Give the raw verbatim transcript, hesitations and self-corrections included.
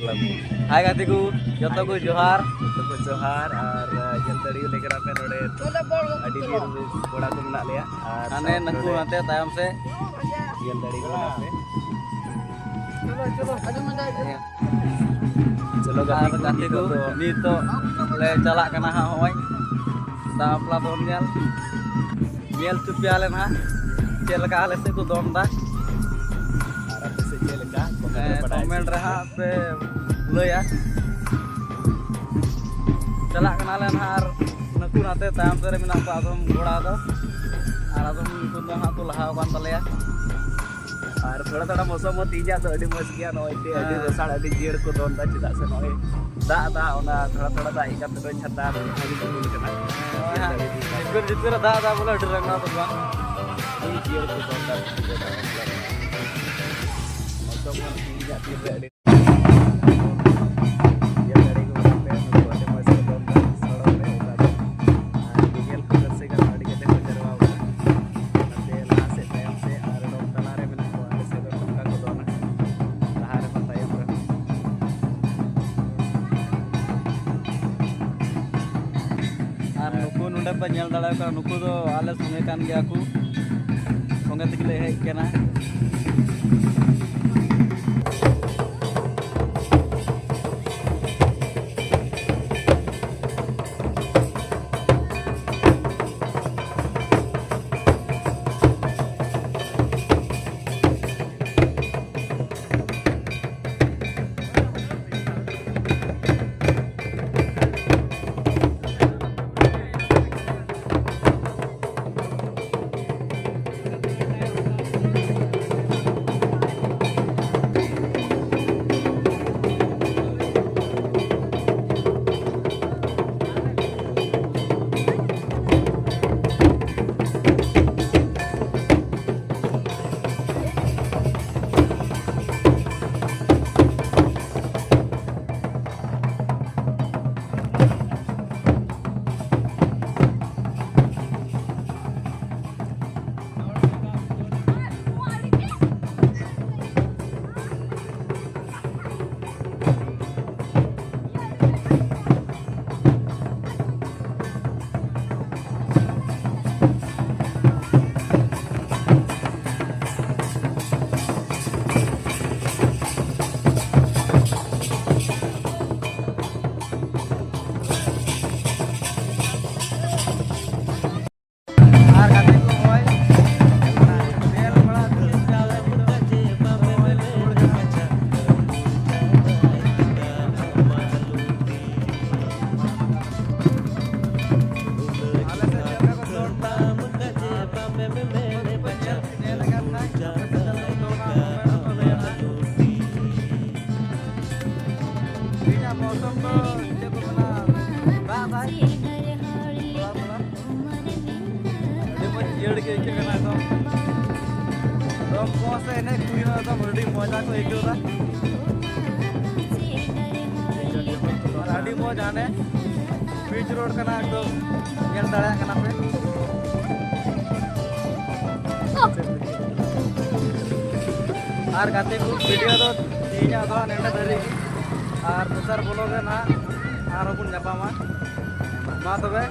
ᱦᱟᱭ ᱜᱟᱛᱮ ᱠᱚ, ᱡᱚᱛᱚ ᱠᱚ ᱡᱚᱦᱟᱨ᱾ ᱡᱚᱛᱚ ᱠᱚ ᱡᱚᱦᱟᱨ᱾ ᱟᱨ ᱧᱮᱞ ᱫᱟᱲᱮᱭᱟᱜ ᱞᱮᱠᱟ ᱯᱮ ᱱᱚᱰᱮ ᱟᱹᱰᱤ ᱰᱷᱮᱨ ᱠᱚᱲᱟ ᱠᱚ ᱢᱮᱱᱟᱜ ᱞᱮᱭᱟ᱾ ᱟᱨ ᱦᱟᱱᱮ ᱱᱟᱹᱠᱩ ᱱᱚᱰᱮ ᱦᱟᱱᱛᱮ ᱛᱟᱭᱚᱢ ᱥᱮ᱾ ᱧᱮᱞ ᱫᱟᱲᱮᱭᱟᱜ ᱠᱟᱱᱟ ᱯᱮ᱾ ᱪᱚᱞᱚ ᱜᱟᱛᱮ ᱟᱨ ᱠᱚ, ᱜᱟᱛᱮ ᱠᱚ, ᱱᱤᱛᱚᱜ ᱫᱚ ᱱᱤᱛᱚᱜ ᱞᱮ ᱪᱟᱞᱟᱜ ᱠᱟᱱᱟ ᱦᱟᱸᱜ ᱱᱚᱜᱼᱚᱭ ᱫᱟᱜ ᱵᱟᱯᱞᱟ ᱫᱚᱱ ᱧᱮᱞ᱾ ᱧᱮᱞ ᱦᱚᱪᱚ ᱯᱮᱭᱟᱞᱮ ᱱᱟᱦᱟᱜ ᱪᱮᱫ ᱞᱮᱠᱟ ᱟᱞᱮ ᱥᱮᱫ ᱠᱚ ᱫᱚᱱ ᱮᱫᱟ᱾ ᱟᱨ ᱟᱯᱮ ᱥᱮᱫ ᱪᱮᱫ ᱞᱮᱠᱟ? ᱠᱚᱢᱮᱱᱴ ᱨᱮ ᱦᱮᱸ, ᱵᱟᱰᱟᱭ ᱠᱚᱢᱮᱱᱴ ᱦᱚᱪᱚ ᱨᱮ ᱦᱟᱸᱜ ᱯᱮ ᱞᱟᱹᱭᱟ᱾ ᱪᱟᱞᱟᱜ ᱠᱟᱱᱟᱞᱮ ᱱᱟᱦᱟᱜ ᱟᱨ ᱱᱩᱠᱩ ᱱᱟᱛᱮ ᱛᱟᱭᱚᱢ ᱥᱮᱫ ᱨᱮ ᱢᱮᱱᱟᱜ ᱠᱚᱣᱟ ᱟᱫᱚᱢ ᱠᱚᱲᱟ ᱫᱚ, ᱟᱨ ᱟᱫᱚᱢ ᱩᱱᱠᱩ ᱫᱚ ᱦᱟᱸᱜ ᱠᱚ ᱞᱟᱦᱟ ᱟᱠᱟᱱ ᱛᱟᱞᱮᱭᱟ᱾ ᱟᱨ ᱛᱷᱚᱲᱟ ᱛᱷᱚᱲᱟ ᱢᱳᱥᱚᱢ ᱦᱚᱸ ᱛᱮᱦᱮᱧᱟᱜ ᱫᱚ ᱟᱹᱰᱤ ᱢᱚᱡᱽ ᱜᱮᱭᱟ᱾ ᱱᱚᱜᱼᱚᱭ ᱛᱮ ᱟᱹᱰᱤ ᱦᱮᱸ᱾ ᱨᱚᱥᱟᱲ, ᱟᱹᱰᱤ ᱡᱤᱭᱟᱹᱲ ᱠᱚ ᱫᱚᱱ ᱮᱫᱟ᱾ ᱪᱮᱫᱟᱜ ᱥᱮ ᱱᱚᱜᱼᱚᱭ ᱫᱟᱜ ᱫᱟᱜ, ᱚᱱᱟ ᱛᱷᱚᱲᱟ ᱛᱷᱚᱲᱟ ᱫᱟᱜ ᱦᱮᱡ ᱠᱟᱛᱮ ᱫᱚ ᱪᱷᱟᱛᱟ ᱨᱮ ᱟᱹᱰᱤ ᱩᱢᱩᱞ ᱠᱟᱱᱟ᱾ ᱦᱳᱭ ᱦᱟᱸᱜ᱾ ᱡᱤᱛᱠᱟᱹᱨ ᱡᱤᱛᱠᱟᱹᱨ ᱮ ᱫᱟᱜ ᱮᱫᱟ ᱵᱚᱞᱮ, ᱟᱹᱰᱤ ᱨᱟᱸᱜᱟᱣ ᱫᱚ ᱵᱟᱝ᱾ ᱟᱹᱰᱤ ᱡᱤᱭᱟᱹᱲ ᱠᱚ ᱫᱚᱱ ᱮᱫᱟ᱾ ᱢᱳᱥᱚᱢ ᱦᱚᱸ ᱛᱮᱦᱮᱧᱟᱜ ᱫᱤᱱ ᱨᱮ ᱟᱹᱰᱤ ᱧᱮᱞ ᱫᱟᱲᱮ ᱠᱚ ᱠᱟᱱᱟ ᱯᱮ, ᱱᱩᱠᱩ ᱟᱹᱰᱤ ᱢᱚᱡᱽ ᱠᱚ ᱫᱚᱱ ᱮᱫᱟ ᱥᱚᱲᱚᱠ ᱨᱮ, ᱚᱠᱟ ᱫᱚ, ᱟᱨ ᱧᱮᱧᱮᱞ ᱠᱚ ᱨᱟᱹᱥᱠᱟᱹ ᱠᱟᱱᱟ, ᱟᱹᱰᱤ ᱠᱟᱡᱟᱠ ᱠᱚ ᱡᱟᱨᱣᱟ ᱠᱟᱱᱟ᱾ ᱚᱱᱟᱛᱮ ᱞᱟᱦᱟ ᱥᱮᱫ, ᱛᱟᱭᱚᱢ ᱥᱮᱫ, ᱟᱨ ᱟᱫᱚᱢ ᱛᱟᱞᱟ ᱨᱮ ᱢᱮᱱᱟᱜ ᱠᱚᱣᱟ᱾ ᱟᱞᱮ ᱥᱮᱫ ᱫᱚ ᱱᱚᱝᱠᱟ ᱠᱚ ᱫᱚᱱᱟ, ᱞᱟᱦᱟ ᱨᱮᱦᱚᱸ ᱛᱟᱭᱚᱢ ᱨᱮᱦᱚᱸ᱾ ᱟᱨ ᱱᱩᱠᱩ ᱱᱚᱰᱮ ᱯᱮ ᱧᱮᱞ ᱫᱟᱲᱮᱭᱟᱠᱚ ᱠᱟᱱᱟ, ᱱᱩᱠᱩ ᱫᱚ ᱟᱞᱮ ᱥᱚᱸᱜᱮ ᱠᱟᱱ ᱜᱮᱭᱟ ᱠᱚ, ᱥᱚᱸᱜᱮ ᱛᱮᱜᱮ ᱞᱮ ᱦᱮᱡ ᱠᱟᱱᱟ᱾ ᱠᱚ ᱥᱮ ᱮᱱᱮᱡ ᱠᱩᱲᱤ ᱦᱚᱸ ᱮᱠᱫᱚᱢ ᱟᱹᱰᱤ ᱢᱚᱡᱟ ᱠᱚ ᱟᱹᱭᱠᱟᱹᱣ ᱮᱫᱟ᱾ ᱟᱨ ᱟᱹᱰᱤ ᱢᱚᱡᱽ ᱦᱟᱱᱮ ᱵᱤᱪ ᱨᱳᱰ ᱠᱟᱱᱟ, ᱮᱠᱫᱚᱢ ᱧᱮᱞ ᱫᱟᱲᱮᱭᱟᱜ ᱠᱟᱱᱟ ᱯᱮ᱾ ᱟᱨ ᱜᱟᱛᱮ ᱠᱚ, ᱵᱷᱤᱰᱤᱭᱳ ᱫᱚ ᱛᱮᱦᱮᱧᱟᱜ ᱫᱚ ᱱᱚᱰᱮ ᱫᱷᱟᱹᱨᱤᱡ ᱜᱮ᱾ ᱟᱨ ᱫᱚᱥᱟᱨ ᱵᱞᱚᱜ ᱨᱮ ᱱᱟᱦᱟᱜ ᱟᱨᱦᱚᱸ ᱵᱚᱱ ᱧᱟᱯᱟᱢᱟ᱾ ᱢᱟ ᱛᱚᱵᱮ᱾